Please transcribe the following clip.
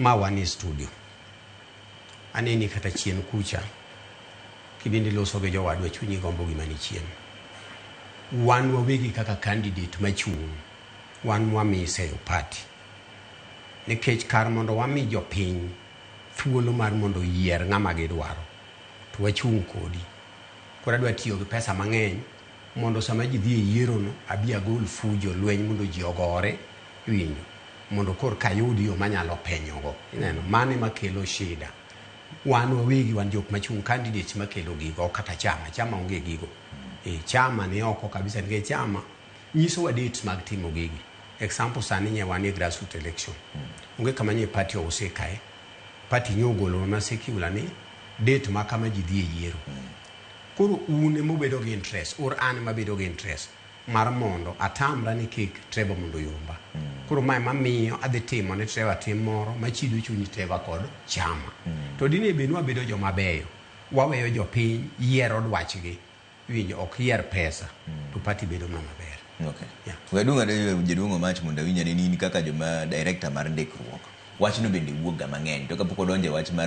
Ma wan e studio. Aneni kata chien kucha. Kibende loso gi jowadwa chunyi gombo gima ni chien. Wan wawegi kaka candidate machung', wan wamiseyo party. Nikech kar mondo wami jopiny thuolo mar mondo oyier ng'ama gidwaro, to wachung' kodi. Koro adwa tiyo gi pesa mang'eny mondo sama ji dhi e yiero no, abi agol fujo, lweny mondo ji ogore, iwinjo, mondo kor ka ayud yo manyalo penyogo. Ineno, mano ema kelo shida. Wan wawegi wan jok machung' candidates makelo gigo, ok kata chama. Chama onge gigo. E, chama ni oko kabisa nikech chama nyisowa dates mag timo gigi. Example sani nye wan e grassroots election. Onge kama nye party ouse kae. Party nye ogolo na circular ni date ma kama ji dhi e yiero. Koro un ema ubedo gi interest or an ema abedo gi interest mar mondo atamra ni kik Trevor mondo oyomba. Koro mae mamiyo adhi timo ne Trevor tim moro machido chuny Trevor kod chama. To dine bed ni wabedo joma beyo, waweyo jopiny yiero dwachgi, iwinjo, ok yier pesa, to party bedo mana maber. Okay. Yeah. We aduong' ane jaduong' Omach mondo awinj ane ni in kaka joma director mar ndikruok. Wachno bende wuok ga mang'eny to kapok odonjo e wach mar